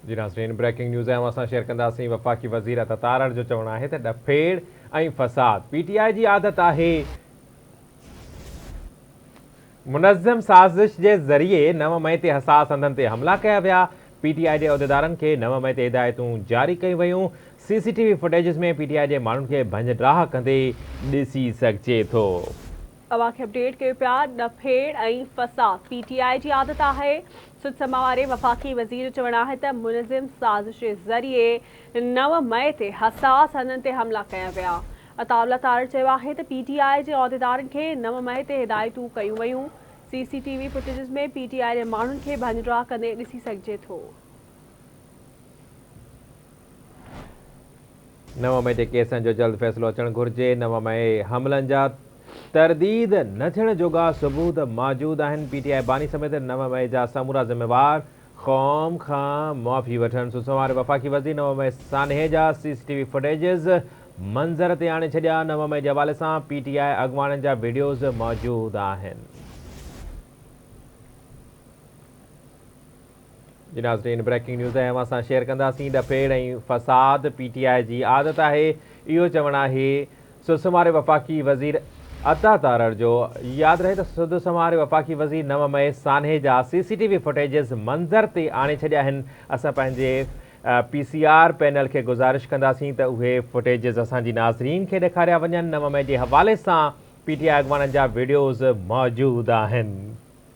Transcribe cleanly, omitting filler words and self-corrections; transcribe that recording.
جي ناظرين breaking news اوهان سان شيئر ڪنداسين وفاقي وزير عطا تارڙ جو چوڻ آهي ته ڏڦيڙ ۽ فساد پي ٽي آء جي عادت آهي، منظم سازش جي ذريعي نو مئي تي حساس هنڌن تي حملا ڪيا ويا، پي ٽي آء جي عهديدارن کي نو مئي تي هدايتون جاري ڪيون ويون، C C T V footages ۾ P T I جي ماڻهن کي ڀڃ ڊاهه ڪندي ڏسي سگهجي ٿو. اوهان کي اپڊيٽ ڪيون پيا، ڏڦيڙ ۽ فساد پي ٽي آء جي عادت آهي، سڌ سماء واري وفاقي وزير جو چوڻ آهي ته منظم سازش جي ذريعي نو مئي تي حساس هنڌن تي حملا ڪيا ويا. عطاء الله تارڙ چيو آهي ته پي ٽي آء جي عهديدارن کي نو مئي تي هدايتون ڪيون ويون، C C T V footages ۾ P T I جي ماڻهن کي ڀڃ ڊاهه ڪندي ڏسي سگهجي ٿو. نو مئي تي ڪيسن جو جلد فيصلو اچڻ گهرجي، نو مئي حملن جا ترديد نه ٿيڻ جوڳا ثبوت موجود آهن، پي ٽي آء باني سميت نو مئي جا سمورا ذميوار قوم کان معافي وٺن، سوموار وفاقي وزير نو مئي سانحي جا سي سي ٽي وي فوٽيجز منظر تي آڻي ڇڏيا، نو مئي جي حوالي سان پي ٽي آء اڳواڻن جا وڊيوز موجود آهن. جي ناظرين بريڪنگ نيوز ۽ اوهان سان شيئر ڪنداسين ڏڦيڙ ۽ فساد پي ٽي آء جي عادت آهي اهو چوڻ آهي سڌ وفاقي وزير عطا تارڙ جو ياد رهي ته سڌ سماري وفاقي وزير نو مئي سانحي جا سي سي ٽي وي فوٽيجز منظر تي آڻي ڇڏيا آهن اسان پنهنجي پي سي آر پينل کي گذارش ڪنداسين ته اهي فوٽيجز اسان جي ناظرين کي ڏيکاريا وڃن نو مئي جي حوالي سان پي ٽي آء اڳواڻن جا وڊيوز موجود آهن.